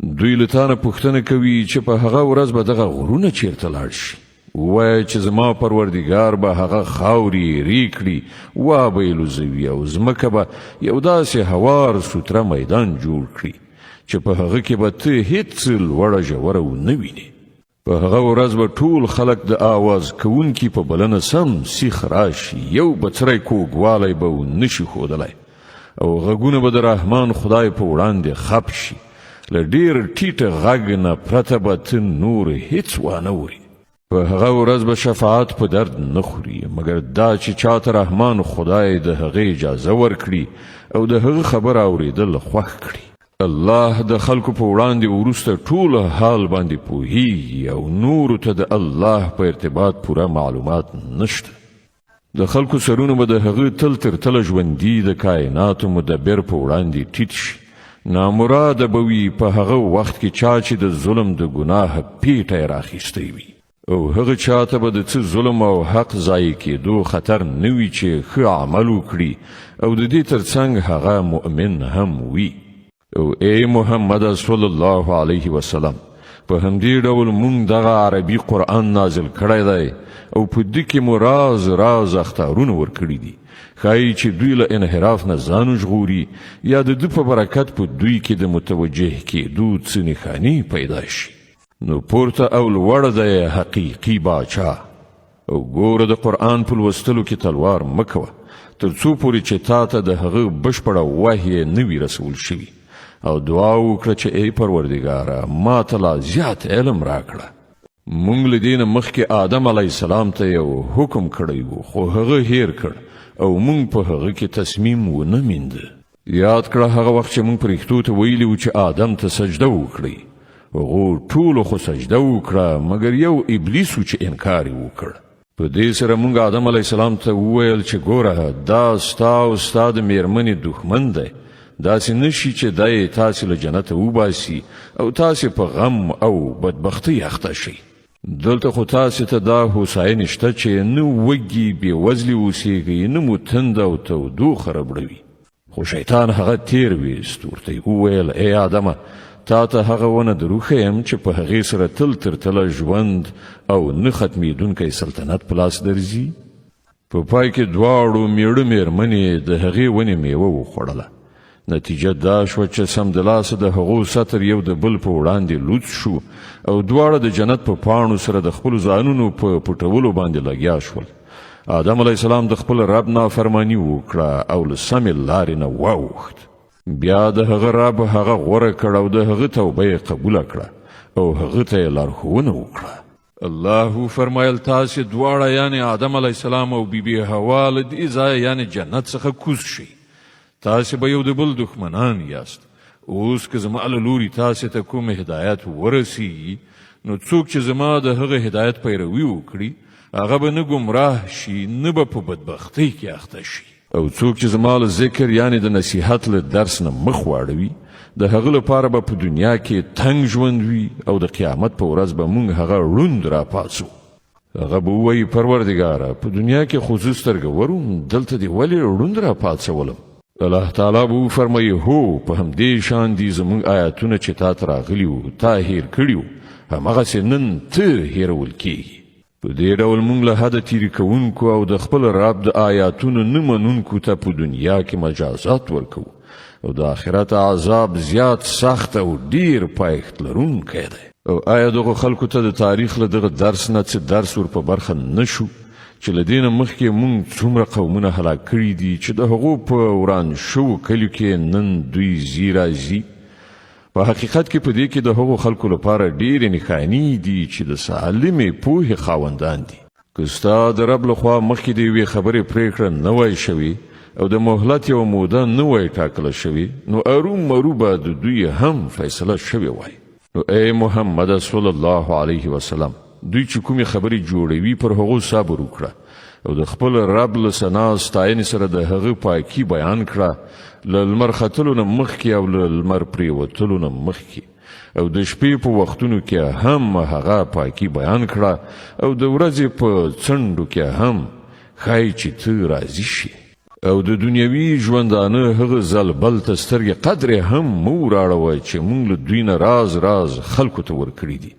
دوی له تا نه پوښتنه کوي چې په هغه ورځ به دغه غرونه چیرته لاړ شي؟ ووایه چې زما پروردګار به هغه خاورې ایرې کړي، وا به یې لوزوي او ځمکه به یو داسې هوار سوتره میدان جوړ کړي چې په هغه کې به ته هیڅ لوړه ژوره ونه وینې. په هغه ورځ به ټول خلک د آواز کوونکي په بلنه سم سیخ راشي، یو بڅری کوږوالی به ونشي ښودلی او غږونه به د رحمان خدای په وړاندې خپ شي. له ډیر ټیټ غږ نه پرته به ته نور هیڅ وانه وري. په هغه ورځ به شفاعت په درد نه خوري، مګر دا چې چاته رحمان خدای د هغه اجازه ورکړي او د هغه خبره اورېدل خوښ کړي. الله د خلکو په وړاندې وروسته ټول حال باندې پوهیږي او نورو ته د الله په ارتباط پوره معلومات نشته. د خلکو سرونه به د هغه تل تر تله ژوندي د کائناتو مدبر په وړاندې ټیټ شي. نامراده به وي په هغه وخت کې چا چې د ظلم د ګناه پیټی راخیستی وي. او هغه چاته به د څه ظلم او حق ضایع کېدو خطر نه وي چې ښه عمل وکړي او د دې ترڅنګ هغه مؤمن هم وي. او ای محمد صلی الله علیه وسلم، په همدې ډول مونږ دغه عربي قرآن نازل کړی دی او په دې کې مو راز راز اخطارونه ورکړي دي، ښایي چې دوی له انحراف نه ځان وژغوري یا د ده په برکت په دوی کې د متوجه کېدو څه نښانې پیدا شي. نو پورته او لوړ دی حقیقي باچا. او ګوره د قرآن په لوستلو کې تلوار مه کوه تر څو پورې چې تا ته د هغه بشپړه وحی نه وي رسول شوي، او دعا وکړه چې ای پروردګاره ما ته لا زیات علم راکړه. مونږ له دې نه مخکې آدم علیه السلام ته یو حکم کړی وو، خو هغه هیر کړ او مونږ په هغه کې تصمیم ونه مینده. یاد کړه هغه وخت چې مونږ پرښتو ته ویلي وو چې آدم ته سجده وکړئ، هغو ټولو خو سجده وکړه مګر یو ابلیس و چې انکار یې وکړ. په دې سره مونږ آدم علیه السلام ته وویل چې ګوره دا ستا او ستا د میرمنې دښمن دی، داسې نشي چې دی تاسې له جنته وباسي او تاسې په غم او بدبختۍ اخته شئ. دلته خو تاسې ته دا هوساینې شته چې نه وږي بېوزلي اوسېږئ، نه مو تنده او تودوخه ربړوي. خو شیطان هغه تیر ویست، ورته یې وویل، ای آدمه، تا ته هغه ونه دروښیم چې په هغې سره تل تر تله ژوند او نه ختمېدونکی سلطنت په لاس درځي؟ په پای کې دواړو میړه میرمنې د هغې ونې میوه وخوړله. نتیجه دا شوه چې سمدلاسه د هغو ستر یو د بل په وړاندې لوڅ شو او دواړه د جنت په پاڼو سره د خپلو ځانونو په پټولو باندې لګیا شول. آدم علیه السلام د خپل رب نافرمانی وکړه او له سمې لارې نه واوښت. بیا د هغه رب هغه غوره کړ او د هغه توبه یې قبوله کړه او هغه ته یې لارښوونه وکړه. الله وفرمایل، تاسې دواړه یعنې آدم علیه السلام او بی بی حوا له دې ځایه یعنې جنت څخه کوز شئ، تاسې به یو د بل دښمنان یاست. اوس که زما له لوري تاسې ته کوم هدایت ورسیږي نو څوک چې زما د هغه هدایت پیروي وکړي هغه به نه ګمراه شي نه به په بدبختۍ کې اخته شي. او څوک چې زما له ذکر یعنې د نصیحت له درس نه مخ واړوي د هغه لپاره به په دنیا کې تنګ ژوند وي او د قیامت په ورځ به مونږ هغه ړوند راپاڅو. هغه به ووایي، پروردګاره په دنیا کې خو زه سترګور وم، دلته دې ولې ړوند راپاڅولم؟ الله تعالی به وفرمایي، هو په همدې شان دي زمونږ آیاتونه چې تا ته راغلي وو تا هیر کړي وو، همغسې نن ته هیرول کیږي. په دې ډول مونږ له حده تیري کوونکو او د خپل رب د آیاتونو نه منونکو ته په دنیا کې مجازات ورکوو او د آخرت عذاب زیات سخت او ډیر پایښت لرونکی دی. او آیا دغو خلکو ته د تاریخ له دغه درس نه څه درس ور په برخه نه شو چې له دې نه مخکې مونږ څومره قومونه هلاک کړي دي چې د هغو په وران شوو کلیو کې نن دوی ځي راځي؟ په حقیقت کې په دې کې د هغو خلکو لپاره ډېرې نښانې دي چې د سالمې پوهې خاوندان دي. که ستا د رب له خوا مخکې د یوې خبرې پرېکړه نه وای شوې او د مهلت یوه موده نه وای ټاکله شوې نو ارومرو به د دوی هم فیصله شوې وای. نو ای محمد صلی الله علیه وسلم، دوی چې کومې خبرې جوړوي پر هغو صبر وکړه او د خپل رب له ثنا ستاینې سره د هغه پاکي بیان کړه، له لمر ختلو نه مخکې او له لمر پریوتلو نه مخکې، او د شپې په وختونو کې هم هغه پاکي بیان کړه او د ورځې په څنډو کې هم، ښایي چې ته راضي شې. او د دنیوي ژوندانه هغه ځلبل ته سترګې قدرې هم مه وراړوه چې مونږ له دوی نه راز راز خلکو ته ورکړي دي.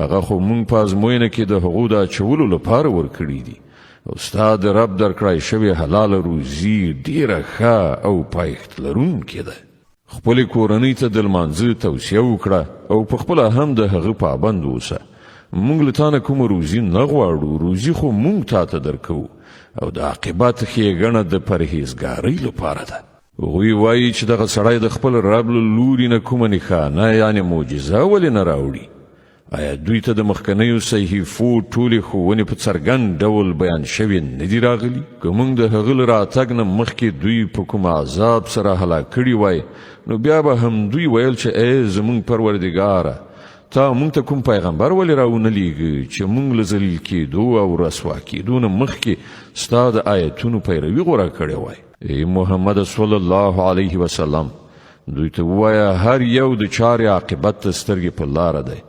هغه خو مونږ په ازموینه کې د هغو د اچولو لپاره ورکړي دي، او ستا د رب درکړای شوې حلاله روزي ډیره ښه او پایښت لرونکې ده. خپلې کورنۍ ته د لمانځه توصیه وکړه او په خپله هم د هغه پابند اوسه. مونږ له تانه کومه روزي نه غواړو، روزي خو مونږ تا ته درکوو، او د عاقبت ښېګڼه د پرهیزګارۍ لپاره ده. هغوی وایي چې دغه سړی د خپل رب له لوري نه کومه نښانه یعنې معجزه ولې نه راوړي؟ آیا دوی ته د مخکنیو صحیفو ټولې ښوونې په څرګند ډول بیان شوې نه دي راغلي؟ که موږ د هغه له راتګ نه مخکې دوی په کوم عذاب سره هلاک کړي وای، نو بیا به هم دوی ویل چې ای زموږ پروردګاره، تا موږ ته کوم پیغمبر ولې راونه لیږه چې موږ له ذلیل کېدو او رسوا کېدو نه مخکې ستا د آیتونو پیروي غوره کړې وای. ای محمد صلی الله علیه وسلم، دوی ته ووایه هر یو د چارې عاقبت ته سترګې په لاره دی،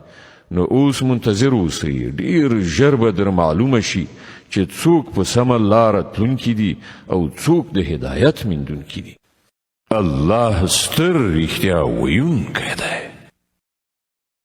نو اوس منتظر اوسئ، ډیر ژر به در معلومه شي چې څوک په سمه لاره تلونکي دي او څوک د هدایت میندونکي دي. الله ستر رښتیا ویونکی دی.